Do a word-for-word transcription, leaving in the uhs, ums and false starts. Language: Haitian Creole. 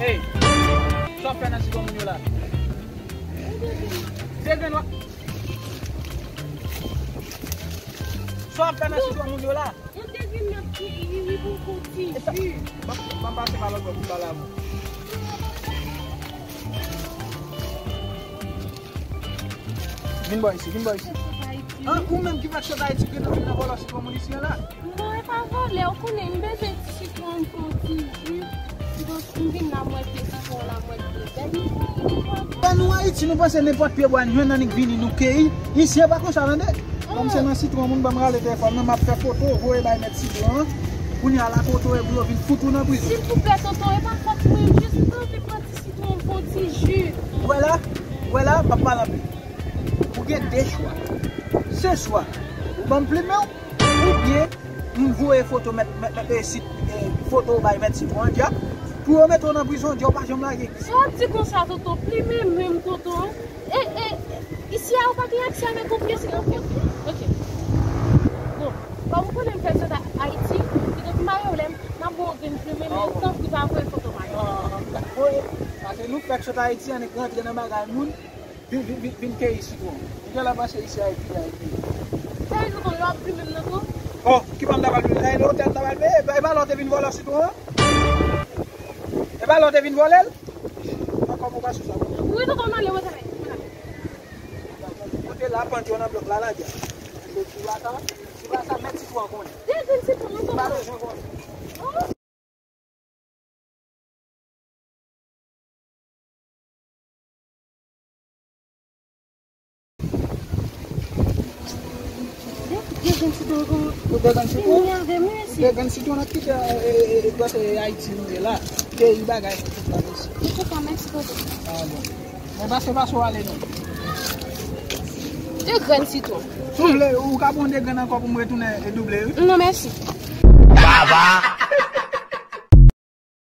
Hey, sa w ap fè nan sitwon moun yo la? De grenn w ap, sa w ap fè nan sitwon moun yo la? Yon de grenn nan ki, wi, wi, pou, pou ti ji. Ban, ban m pase pa lòt bò pou m pale avè w. Vin bò isi, vin bò isi. An, ou menm ki fèk sot Ayiti, ki vin nan vòlò sitwon moun isi an la? Non, e pa vòlè, ou konnen, m bezwen ti sitwon pou ti ji. Donk, m vin la, m wè pye sitwon la, m wè l byen bèl. Lè nou Ayiti, nou panse nenpòt pye bwa n jwenn, annik vini, nou keyi. Isi, e pa konsa, tande. Kòm se nan sitwon moun, ban m rale telefòn nan, m ap fè foto, voye bay mèt sitwon an. Kounye a, la kote w ye pou yo vin fout ou nan prizon. Silvouplè, tonton, e pa fòt mwen, jis m anvi pran ti sitwon, m fè yon ti ji. Ou wè la, ou wè la, m ap pale anpil. Ou gen de chwa. Se swa ou ban m plimen w, oubyen m voye foto mèt, mèt, mèt, e, sit, e, foto w bay mèt sitwon an, djab, pou yo mete w nan prizon, djab, w pa janm lage. Sa w ap di konsa, tonton? Plimen menm, tonton. E, e, isi a, ou pa gen aksè avèk yon pye sitwon? Ok. Bon, kòm ou konnen m fèk sot Ayiti, kidonk m pa gen pwoblèm, m ap ba w yon grenn plimen, men tanpri pa voye foto m atè. Ah, bon, paske nou fèk sot Ayiti, annik rantre nan bagay moun. Vin, vin, vin, vin keyi sitwon. Ou genlè panse isi a epi a epi. Sa vle di tonton, yo ap plimen m nan tou? Oh, ki pa m ta pral plimen? Sa e nan otèl m ta pral peye? E pa, e pa la w te vin vòlò sitwon an? E pa la w te vin vòlè l? Ankò pou pa sou sa. Wi, tonton, m ale, mwen travay. Mwen ale. Ou te la, pandye w nan blòk la, lage. Se ti baka, ti baka, mèt sitwon konnen. Depi sitwon, tonton. Pa bezwen konnen. Oh. De grenn sitwon kon. Ou de grenn sitwon? Fini avè m, wi, mesye. Ou de grenn sitwon nan kite, e, e, e, paske Ayiti nou ye la. Peyi bagay nou tout la, mesye. Mwen kontan, mèsi, tonton. Ah, bon. Mwen pase, pase w ale non. De grenn sitwon. Si w vle, ou ka pran de grenn ankò pou m retounen e double, wi. Non, mèsi. Baba!